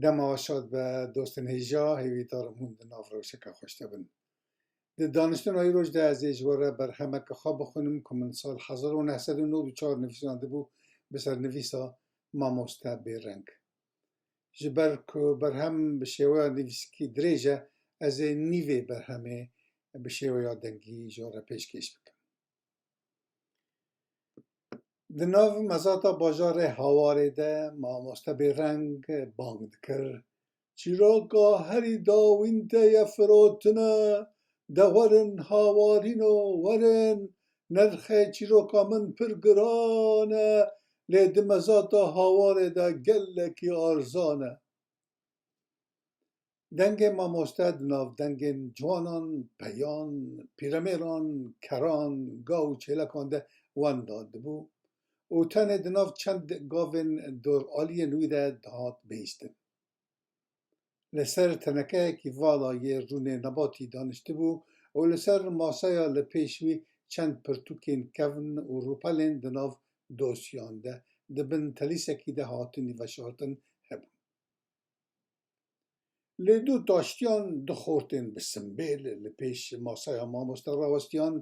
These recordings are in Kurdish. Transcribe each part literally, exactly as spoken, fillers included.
Dema we şad be dostên hêja, hêvîdar im hûn di nav rewşeke xweş de bin. Di daniştina îroj de ez ê ji we re berhemeke xwe bixwînim ku min sal hezar û neh sed û nod û çar nivîsandibû bi sernivîsa Mamoste Bêreng. Ji ber ku berhem bi şêweya nivîskî dirêj e, ez ê nîvê berhemê bi şêweya dengî ji we re pêşkêş bikim. Di nav mezata bajarê Hawarê de mamoste Bêreng bang dikir, "Çîroka herî dawîn te ye firotine, de werin Hawarîno, werin, nerxê çîroka min pir giran e, lê di mezata Hawarê de gelekî arzan e." Dengê mamoste di nav dengên ciwanan, peyan, pîremêran, keran, gav û çêlekan de wenda dibû û tenê di nav çend gavên doraliyên wî de dihat bihîstin. Li ser tenekeyekî vala yê rûnê nebatî daniştibû û li ser masaya li pêş wî çend pirtûkên kevn û rûpelên di nav dosyan de di bin telîsekî de hatinî veşartin hebûn. Lê dû taştiyan du xortên bi simbêl li pêş masaya mamoste rawestiyan,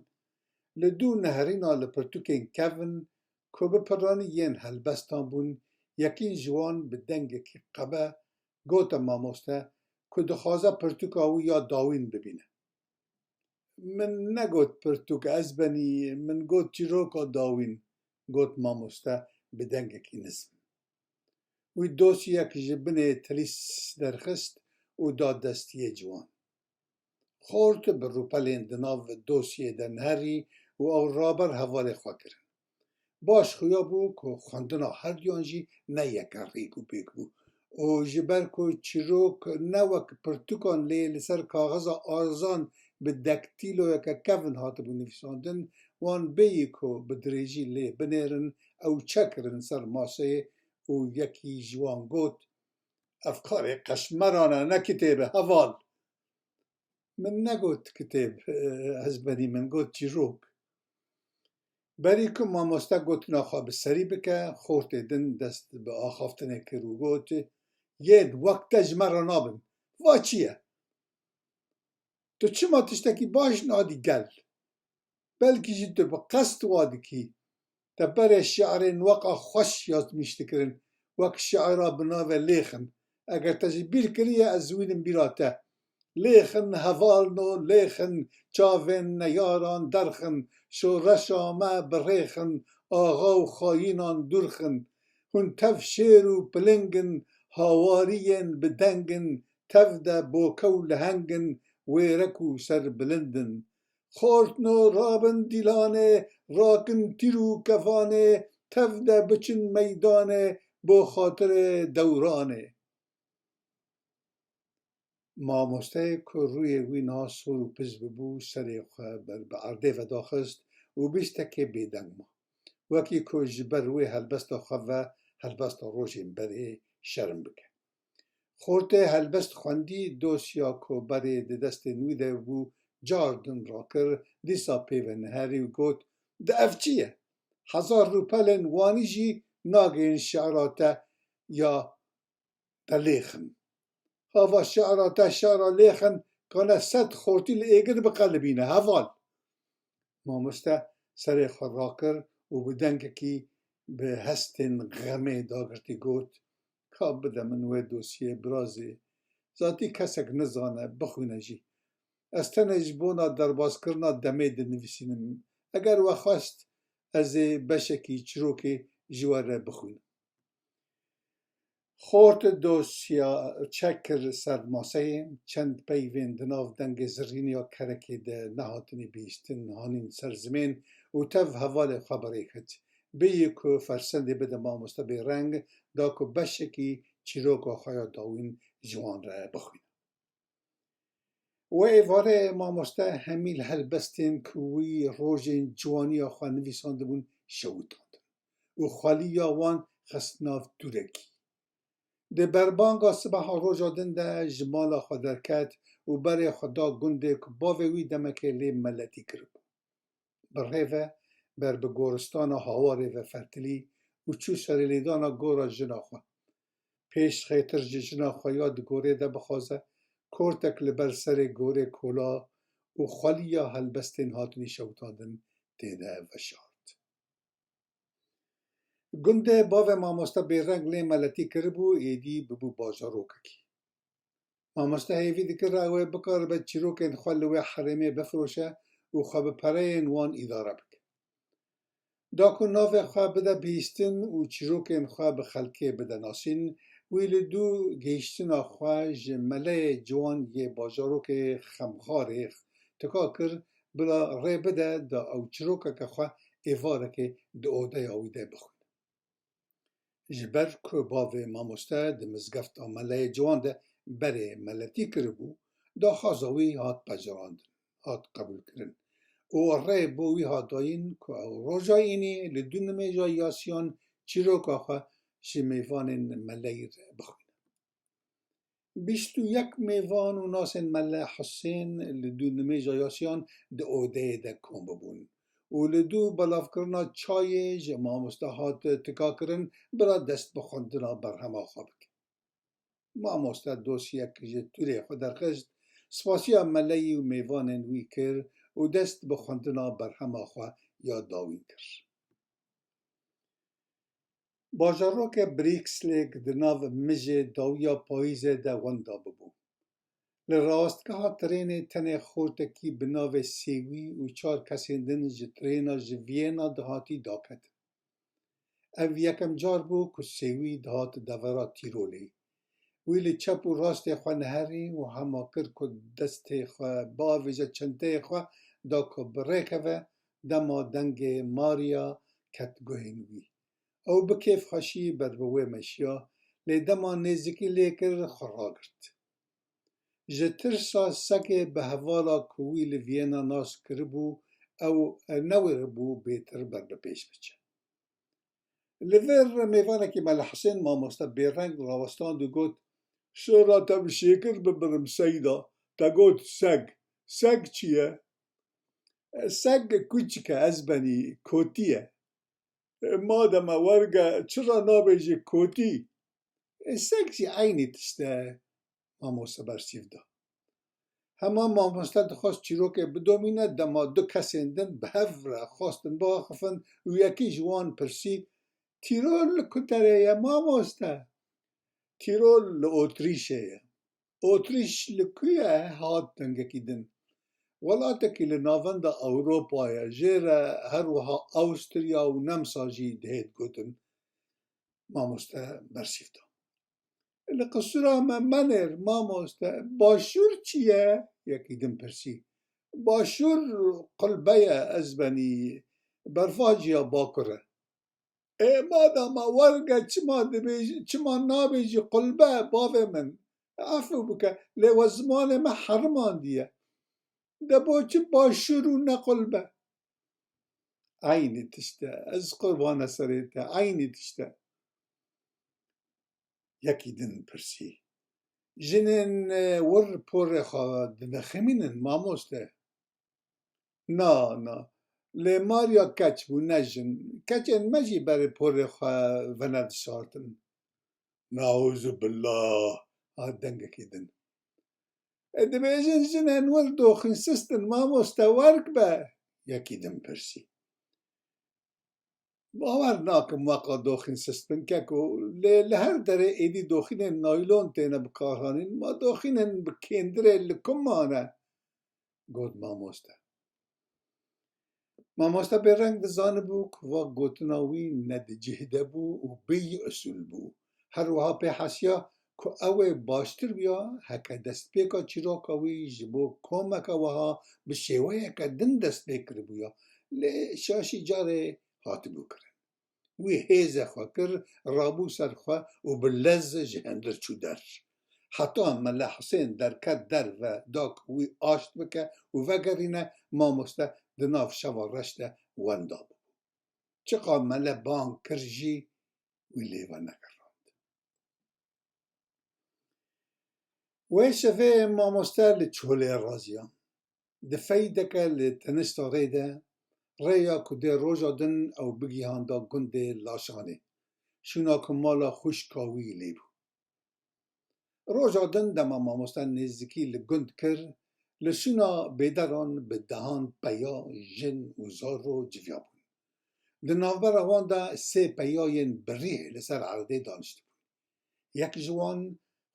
li dû neherîna li pirtûkên kevn ku bi piranî yên helbestan bûn, yekîn ji wan bi dengekî qebe gote mamoste ku dixwaze pirtûka wî ya dawîn bibîne. "Min negot pirtûk Ezbenî, min got çîroka dawîn," got mamoste bi dengekî nizm. Wî dosyek ji binê tilîs derxist û da destiyê ciwan. Xort bi rûpelên di nav dosyê de niherî û ew raber hevalê xwe kirin. Baş xuya bû ku xwendina herduyan jî ne yeke rêk û pêk bû û ji ber ku çîrok ne wek pirtûkan lê li ser kaxiza arzan bi daktîloyeke kevn hatibû nivîsandin, wan bêyî ku bi dirêjî lê binêrin, ew çêkirin ser maseyê û yekî ji wan got, "Ev karê qeşmeran e, ne kitêb e, heval." "Min negot kitêb, e, Ezbenî, min got çîrok." Berî ku mamoste gotina xwe bi serî bike, xortê din dest bi axaftinê kir û got, "Yên wek te ji me re nabin. Va çi ye? Tu çima tiştekî baş nadî gel? Belkî jî tu bi qest wa dikî." Te berê şi'rên weqa xweş yazmîş dikirin, wek şi'ra bi navê Lêxin. Eger te ji bîr kiriye, ez wînim bîra te. Lêxin hevalno, lêxin, çavên neyaran derxin, şoreşa me bi rêxin, axa û xayînan dûrxin. Hûn tev şêr û piling in, hawariyên bi deng in, tev de boke û leheng in, wêrek û serbilind in. Xortno rabin dîlanê, rakin tîr û kevanê, tev de biçin meydanê, bo xatirê dewranê. Mamosteyê ku rûyê wî niha sor û piz bibû, serê xwe ber bi erdê ve daxist û bîstekê bêdeng ma. Wekî ku ji ber wê helbesta xwe ve helbesta rojên berê şerm bike. Xortê helbest xwendî, dosya ku berê di destên wî de bû, cardin rakir, dîsa pê ve niherî û got, "Di ev çi ye? Hezar rûpelên wanî jî nagihên şi'ra te ya te lêxin. Hava şi'ra te şi'ra lêxin, kane sed xortî li êgir biqelibîne, heval." Mamoste serê xwe rakir û bi dengekî bi hestên xemê dagirtî got, "Ka bide min wê dosyê, birazê. Zatî kesek nizane, bixwîne jî. Ez tenê ji bona derbaskirina demê dinivîsînim. Eger we xwest, ez ê beşekî çîrokê ji we re bixwînim." Xort dosya çek kir ser maseyê, çend peyvên di nav dengê zirîn ya kerekê de nehatinî bihîstin hanîn ser zimên û tev hevalê xwe bi rê ket. Bêyî ku fersendê bide mamoste Bêreng, da ku beşekî çîroka xwe ya dawîn ji wan re bixwîne. Wê êvarê mamoste hemî li helbestên ku wî rojên ciwaniya xwe nivîsandibûn şewitandin û xweliya wan xist nav tûrekî. Di berbanga sibeha roja din de ji mala xwe derket û berê xwe da gundê ku bavê wî demekê lê meletî kiribû. Bi rê ve ber bi goristana Hawarê ve fertilî û çû serê lêdana gora jina xwe. pêş xêtir ji jina xwe ya di gorê de bixwaze, kortek li ber serê gorê kola û xweliya helbestên hatinî şewitandin tê de veşart. Gundê bavê mamoste bêreng lê meletî kiribû, êdî bibû bajarokekî. Mamoste hêvî dikir ew ê bikaribe çîrokên xwe li wê herêmê bifiroşe û xwe bi pereyên wan îdare bike. Da ku navê xwe bide bihîstin û çîrokên xwe bi xelkê bide nasîn, wî li dû gihîştina xwe ji meleyê ciwan yê bajarokê Xemxarê tika kir, bila rê bide da ew çîrokeke xwe êvarekê di odeya wî de bixwîne. Ji ber ku bavê mamoste di mizgefta meleyê ciwan de berê meletî kiribû, daxwaza wî hat pejirandin, hat qebûlkirin û rê bo wî hat dayîn ku ew roja înî li dû nimêja yasiyan çîroka xwe ji mêvanên meleyî re bixwîne. Bîst û yek mêvan û nasên Mele Husên li dû nimêja yasiyan di odeyê de kom bibûn û li dû belavkirina çayê ji mamoste hat tikakirin, bila dest bi xwendina berhema xwe bike. Mamoste dosyek ji tûrê xwe derxist, spasiya meleyî û mêvanên wî kir û dest bi xwendina berhema xwe ya dawîn kir. Bajarokê Brixlêk di nav mijê dawiya payîzê de wenda bibû. Li rawestgeha trênê tenê xortekî bi navê Sêwî û çar kesên din ji trêna ji Viyena dihatî daketin. Ev yekem car bû ku Sêwî dihat devera Tîrolê. Wî li çep û rastê xwe neherî û hema kir ku destê xwe biavêje çenteyê xwe, da ku bi rê keve, dema dengê Maria ket guhên wî. Ew bi kêfxweşî ber bi wê meşiya, lê dema nêzîkî lê kir, xwe ragirt. Ji tirsa segê bi hevala ku wî li Viyena nas kiribû, ew newêribû bêtir ber bi pêş biçe. Li vir mêvanekî Mele Husên mamoste bêreng rawestand û got, "Şora te bi şêkir bibirim seyda, te got seg. Seg çi ye?" "Seg kuçik e, ez benî, kotî ye." "Madem e werge, çira nabêjî kotî?" "Seg jî eynî tişt e," mamoste bersîv da. Hema mamoste dixwest çîrokê bidomîne, dema du kesên din bi hev re xwestin biaxifin û yekî ji wan pirsî, "Tîrol li ku derê ye mamoste?" "Tîrol li Otrîşê ye." "Otrîş li ku ye?" hat dengekî din. "Welatekî li navenda Ewropa ye, jê re her wiha Awusturya û Nemsa jî dihêt gotin." Mamoste bersîv da. "Li qisûra me menêr, mamoste, başûr çi ye?" yekî din pirsî. "Başûr qulbe ye, ez benî, berfaciya bakur e." "Ê madama werge, çima dibêjî, çima nabêjî qulbe, bavê min? Efû bike, lê we zimanê me herimandiye. De bo çi başûr û ne qulbe?" "Eynî tişt e, ez qurbana serê te, eynî tişt e." Yekî din pirsî, "Jinên, e, wir porê xwe dineximînin, mamoste?" "Na, na. Lê Maria keç bû, ne jin. Keçên me jî berê porê xwe venedişartin." "Nauzubillah," hat dengekî din. "E, dibêjin jinên wir doxînsist in, mamoste, werg be," yekî din pirsî. "Bawer nakim weqa doxînsist bin keko, lê li her derê êdî doxînên naylon têne bikarhanîn, ma doxînên bi kêndirê li ku mane?" got mamoste. Mamoste bêreng dizanibû ku va gotina wî ne di cih de bû û bêyî usûl bû. Her wiha pê hesiya ku ew ê baştir bûya heke destpêka çîroka wî ji bo komeke wiha bi şêweyeke din dest pê kiribûya, lê şaşî carê hatibû kirin. Wî hêzê xwe kir, rabû ser xwe û bi lez ji hundir çû der. Heta Mele Husên derket derve da ku wî aşt bike û vegerîne, mamoste di nav şeva reş de wenda bû. Çiqa mele bang kir jî wî lê venegirand. Wê şevê mamoste li çolê raziya. Di feydeke li tenişta rê de, rêya ku dê roja din ew bigihanda gundê Laşanê, şûna ku mala xwişka wî lê bû. Roja din dema mamoste nêzikî li gund kir, li şûna bêderan bi dehan peya jin û zaro civiya bûn. Di navbera wan de sê peya yên bi rîh li ser erdê daniştibûn. Yek ji wan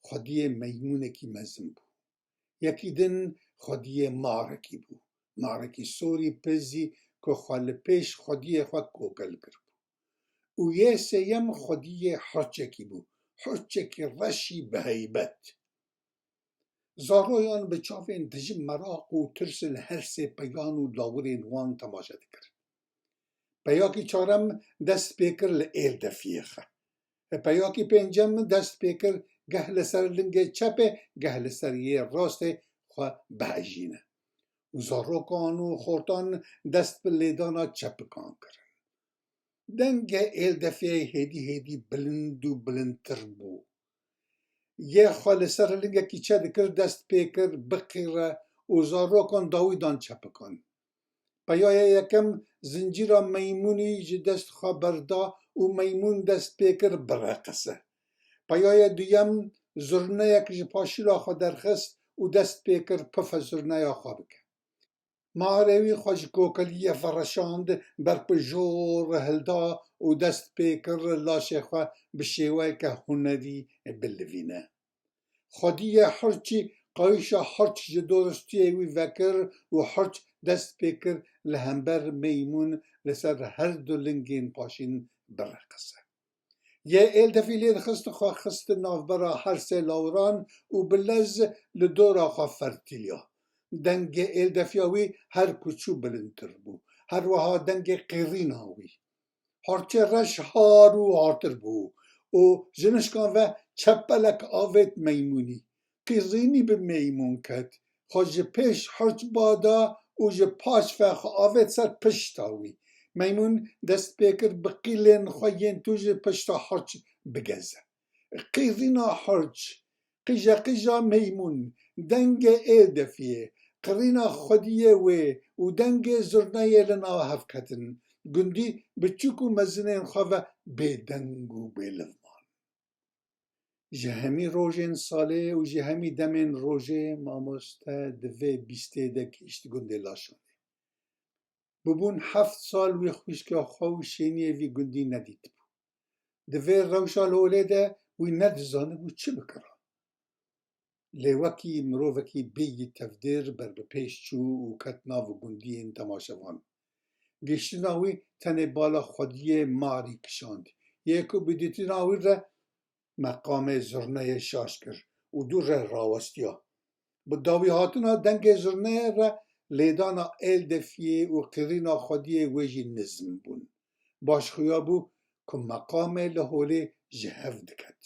xwediyê meymûnekî mezin bû. Yekî din xwediyê marekî bû. Marekî sorî pizî ku xwe li pêş xwediyê xwe kokel kiribû. Û yê sêyem xwediyê hirçekî bû. Hirçekî reşî bi heybet. Zaroyan bi çavên dijî meraq û tirs li her sê peyan û lawirên wan temaşe dikirin. Peyakî çarem dest pê kir li êldefiyê xe. Peyakî pêncem dest pê kir geh li ser lingê çepê, geh li ser yê rastê xwe bihejîne. Û zarokan û xortan dest bi lêdana çepikan kirin. Dengê êldefiyê hêdî hêdî bilind û bilindtir bû. Yê xwe li ser lingekî çe dikir, dest pê kir biqîre û zarokan dawî dan çepikan. Peyaya yekem zincîra meymûnî ji dest xwe berda û meymûn dest pê kir bireqise. Peyaya duyem zurneyek ji paşîla xwe derxist û dest pê kir pife zurneya xwe bike. Marê wî xwe ji kokeliyê vereşand, ber ku jor hilda û dest pê kir laşê xwe bi şêweyeke hunerî bilivîne. Xwediyê hirçî qayîşa hirç ji doristiyê wî vekir û hirç dest pê kir li hember meymûn li ser her du lingên paşîn bireqise. Yê êldefî lê dixist xwe xist navbera her sê lawiran û bi lez li dora xwe fertîliya. Dengê êldefiya wî her ku çû bilindtir bû. Her wiha dengê qîrîna wî. Harçê reş har û hartir bû û ji nişkan ve çepelek avêt meymûnî. Qîrînî bi meymûn ket. Xwe ji pêş hirç bada û ji paş ve xwe avêt ser pişta wî. Meymûn dest pê kir bi qîlên xwe yên tûj ji pişta hirç bigeze. Qîrîna hirç, qîjeqîja meymûn, dengê êldefiyê, qirîna xwediyê wê û dengê zurneyê li nav hev ketin. Gundî biçûk û mezinên xwe ve bêdeng û bêliv man. Ji hemî rojên salê û ji hemî demên rojê mamoste di vê bîstê de gihîşt gundê Laşanê. Bûbûn heft sal wî xwişka xwe û şêniyê vî gundî nedîtibû. Di vê rewşa li holê de wî nedizanibû çi bikira. Lê wekî mirovekî bêyî tevdêr ber bi pêş çû û ket nav gundiyên temaşevan. Gihiştina wî tenê bala xwediyê marî kişand. Yê ku bi dîtina wî re meqamê zurneyê şaş kir û dû re rawestiya. Bi dawî hatina dengê zurneyê re lêdana êldefiyê û qirîna xwediyê wê jî nizm bûn. Baş xuya bû ku meqamê li holê ji hev diket.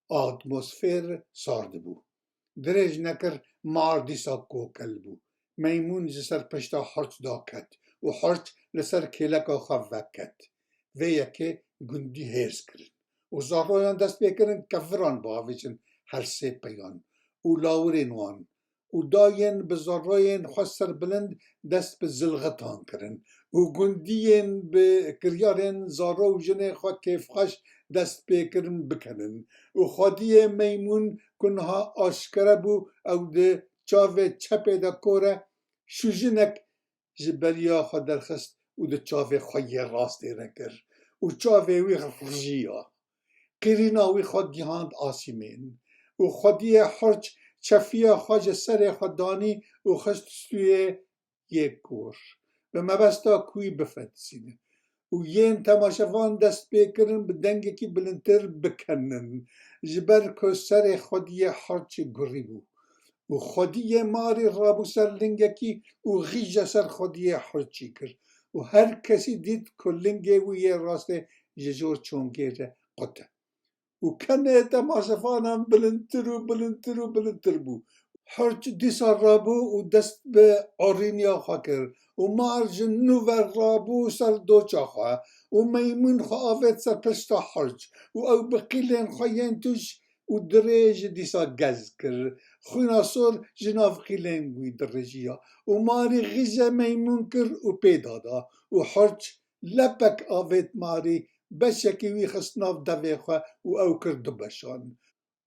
Atmosfêr sar dibû. Dirêj nekir, mar dîsa kokel bû. Meymûn ji ser pişta hirç daket û hirç li ser kêleka xwe veket. Vê yekê gundî hêrs kirin û zaroyan dest pê kirin keviran biavêjin her sê peyan û lawirên wan û dayên bi zaroyên xwe serbilind dest bi zilxitan kirin û gundiyên bi kiryarên zaro û jinê xwe kêfxweş dest pê kirin bikenin û xwediyê meymûn ku niha aşkere bû, ew di çavê çepê de kor e, şûjinek ji beriya xwe derxist û di çavê xwe yê rastê re kir û çavê wî rijiya. Qîrîna wî xwe gihand asîmên û xwediyê hirç çefiya xwe ji serê xwe danî û xist stûyê yê kor. Bi mebesta ku wî bifetisîne û yên temaşevan dest pê kirin bi dengekî bilindtir bikenin, ji ber ku serê xwediyê hirçî gurî bû. Û xwediyê marî rabû ser lingekî û xîje ser xwediyê hirçî kir. Û her kesî dît ku lingê wî yê rastê ji jor çongê re qut e. Û kenê temaşevanan bilindtir û bilindtir û bilindtir bû. Hirç dîsa rabû û dest bi orîniya xwe kir û mar ji nû ve rabû ser doça xwe û meymûn xwe avêt ser pişta hirç û ew bi qîlên xwe yên tûj û dirêj dîsa gez kir. Xwîna sor ji nav qîlên wî dirijiya û marî xîje meymûn kir û pê dada û hirç lepek avêt marî, beşekî wî xist nav devê xwe û ew kir du beşan.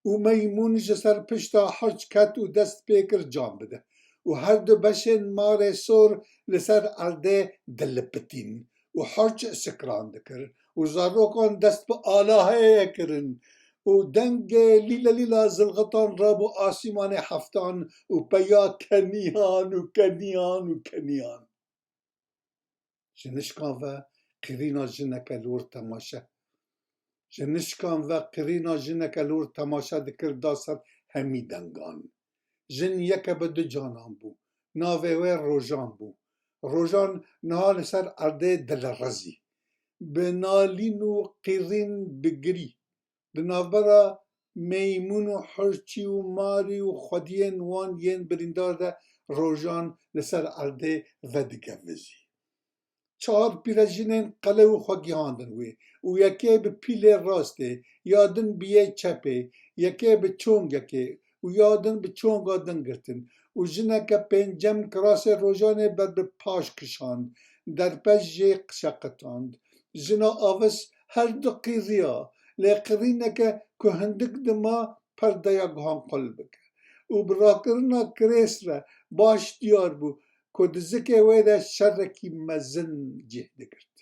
û Meymûn ji ser pişta hirç ket û dest pê kir can bide. Û her du beşên marê sor li ser erdê dilipitîn û hirç sikran dikir û zarokan dest bi alaheyê kirin û dengê lîle lîla zilxitan rabû asîmanê heftan û peya keniyan û keniyan û keniyan. Ji nişkan ve qîrîna jineke li wir temaşe. Ji nişkan ve qîrîna jineke li wir temaşe dikir da ser hemî dengan. Jin yeke bi du canan bû. Navê wê Rojan bû. Rojan niha li ser erdê dilirezî. Bi nalîn û qîrîn bigirî. Di navbera Meymûn û Hirçî û Marî û xwediyên wan yên birîndar de Rojan li ser erdê vedigevizî. Çar pîrejînên qelew xwe gihandin wê û yekê bi pîlê rastê, ya din bi yê çepê, yekê bi çongekê û ya din bi çonga din girtin û jineke pêncem kirasê Rojanê ber bi paş kişand, derpej jê qişeqitand. Jina avis her du qîriya, lê qirîneke ku hindik dima perdeya guhan qul bike û bi rakirina kirês re baş diyar bû ku di zikê wê de şerekî mezin cih digirt.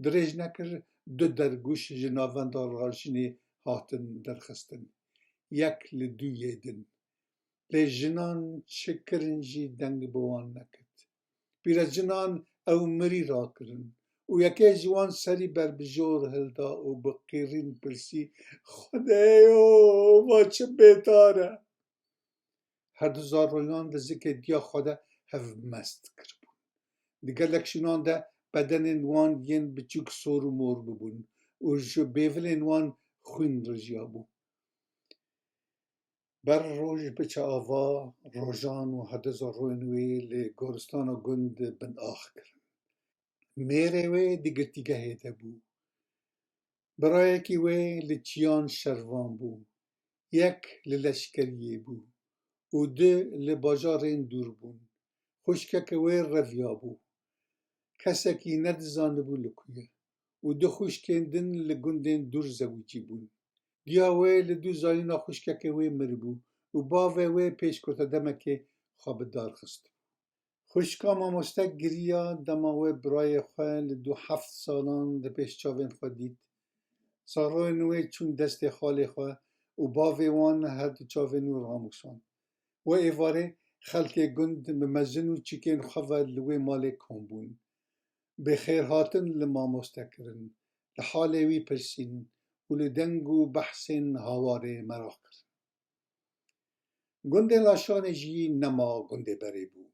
Dirêj nekir, du dergûş ji navenda rajinê hatin derxistin. Yek li duyê din. Lê jinan çi kirin jî deng bi wan nekit. Pîrejinan ew mirî rakirin û yekê ji wan serî ber bi jor hilda û bi qîrîn pirsî, Xwedêyo, va çi bêtar e! Her du zaroyan di zikê diya xwe de hev mest kiribûn. Di gelek şûnan de bedenên wan yên biçûk sor û mor bibûn û ji bêvilên wan xwîn rijiyabû. Ber roj biçe ava, Rojan û hedi zaroyên wê li goristana gund bin ax kirin. Mêrê wê di girtîgehê de bû. Birayekî wê li çiyan şervan bû, yek li leşkeriyê bû û du li bajarên dûr bûn. Xwişkeke wê reviyabû. Kesekî nedizanibû li ku ye û du xwişkên din li gundên dûr zewicî bûn. Diya wê li dû zanîna xwişkekê wê miribû û bavê wê pêşkota demekê xwe bi dar xistibû. Xwişka mamoste giriya dema wê birayê xwe li dû heft salan di pêş çavên xwe dît. Zaroyên wê çûn destê xalê xwe û bavê wan her du çavên wî ramûsand. Wê êvarê xelkê gund bi mezin û çîkên xwe ve li wê malê kom bûn. Bêxêrhatin li mamoste kirin, li halê wî pirsîn û li deng û behsên hawarê meraq kirin. Gundê Laşanê jî nema gundê berê bû.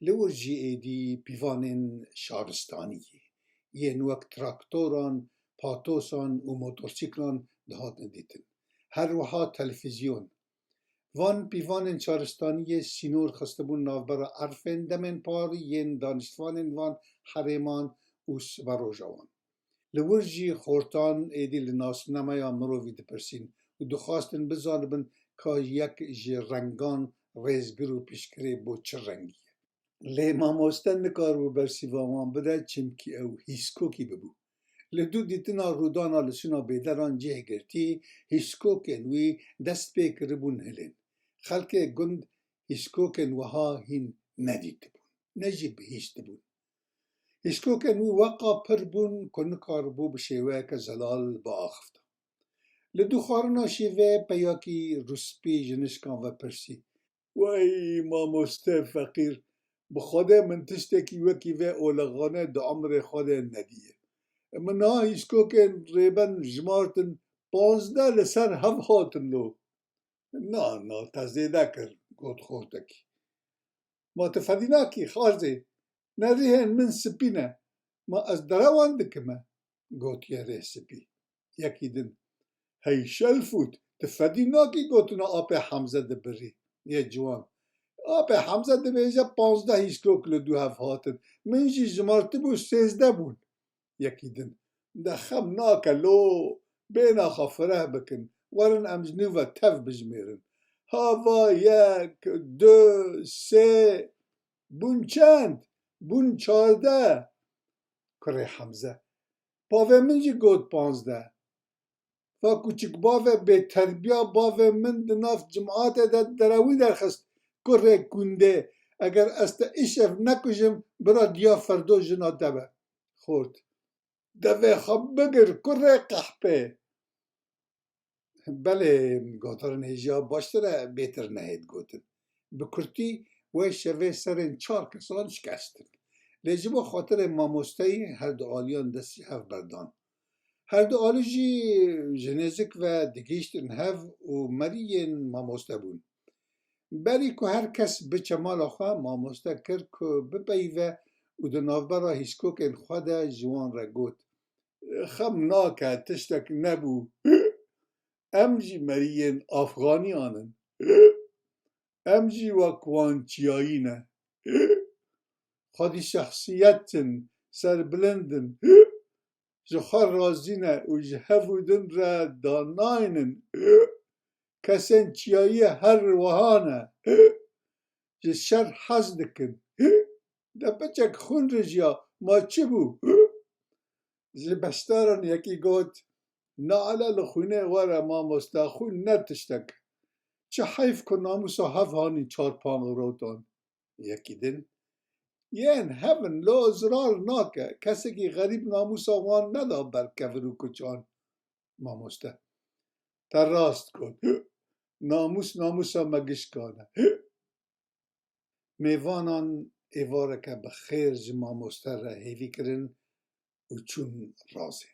Li wir jî êdî pîvanên şaristaniyê yên wek traktoran, patosan û motorsîklan dihatin dîtin. Her wiha televîzyon. Van pîvanên şaristaniyê sînor xistibûn navbera erfên demên par yên daniştvanên van herêman û siberoja wan. Li wir jî xortan êdî li nasnameya mirovî dipirsîn û dixwastin bizanibin ka yek ji rengan rêzgir û piştgirê bo çi rengî ye. Lê mamoste nikaribû bersîva wan bide, çimkî ew hîskokî bibû. Li dû dîtina rûdana li şûna bêderan cih girtî, hîskokên wî dest pê kiribûn hilên. Xelkê gund hîskokên wiha hîn nedîtibûn, ne jî bihîstibûn. Hîskokên wî weqa pir bûn ku nikaribû bi şêweyeke zelal biaxifta. Li dû xwarina şîvê peyakî rûspî ji nişkan ve pirsî, Wey mamoste feqîr, bi Xwedê min tiştekî wekî vê olexane di emrê xwe de nediye. Min niha hîskokên rêben jimartin, panzdeh li ser hev hatin lo. Na, na, te zêde kir, got xortekî. Ma tu fedî nakî, xarzê? Ne rihên min spî ne. Ma ez derewan dikime, gotiye rê spî. Yekî din, Hey şelfût, tu fedî nakî gotina apê Hemze dibirî. Yê ciwan, Apê Hemze dibêje panzdeh hîskok li dû hev hatin. Min jî jimartibû sêzdeh bûn. Yekî din, De xem nake lo, bêhna xwe fireh bikin, werin em ji nû ve tev bijmêrin. Hava yek, du, sê, bûn çend? Bûn çardeh. Kurê Hemze, Bavê min jî got panzdeh. Va kûçik bave bêterbiya bavê min di nav cimatê de derewî derxist. Kurê gundê, eger ez te îşev nekujim, bira diya ferdo jina te be. Xort. Devê xwe bigir, kurê qehpê. Belê, gotarên hêja baştir e, bêtir nehêt gotin. Bi kurtî, wê şevê serên çar kesan şikestin. Lê ji bo xatirê mamosteyî her du aliyan destî hev berdan. Her du alî jî ji nêzik ve digihîştin hev û meriyên mamoste bûn. Berî ku her kes biçe mala xwe, mamoste kir ku bipeyive û di navbera hîskokên xwe de ji wan re got, Xem nake, tiştek nebû. Em jî meriyên Afxaniyan in. Em jî wek wan çiyayî ne. Xwedî şexsiyet in, serbilind in. Ji xwe razî ne û ji hev û din re danaynin. Kesên çiyayî her wiha ne. Ji şer hez dikin. De piçek xwîn rijiya, ma çi bû? Ji beşdaran yekî got, Naele li xwînê were mamoste, xwîn ne tiştek. Çi heyf ku namûsa hev hanî çar pangirotan. Yekî din, Yên hev in, lo zirar nake, kesekî xerîb namûsa wan neda ber kevir û kuçan. Mamoste, Te rast got. Namûs namûsa me gişkan e. Mêvanan êvareke bi xêr ji mamoste re hêvî kirin û çûn razê.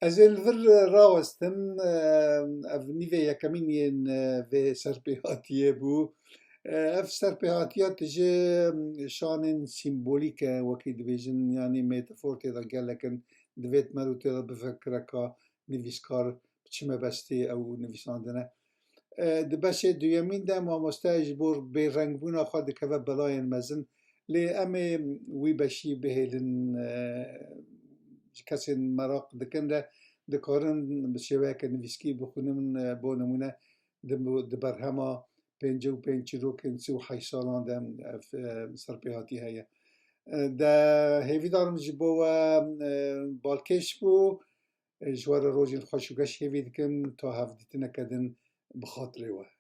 Ez ê li vir rawestim, ev nîvê yekemîn yên vê serpêhatiyê bû. Ev serpêhatiya tije şanên sîmbolîk e, wekî dibêjin, yanî metafor tê de gelek in, divêt me û tê de bifikire ka nivîskar bi çi mebestê ew nivîsandine. E, di beşê duyemîn de mamoste ji bo bêrengbûna xwe dikeve belayên mezin. Lê em ê wî beşî bihêlin, e, ji kesên meraq dikin re dikarin bi şêweyeke nivîskî bixwînin, e, bo nimûne di, di berhema pêncî û pênc çîrokên sî û heşt salan de ev, e, serpêhatî heye. E, de hêvîdarim ji bo we, e, balkêş bû. Ji we re rojên xweş û geş hêvî dikim, ta hevdîtineke din bi xatirê we.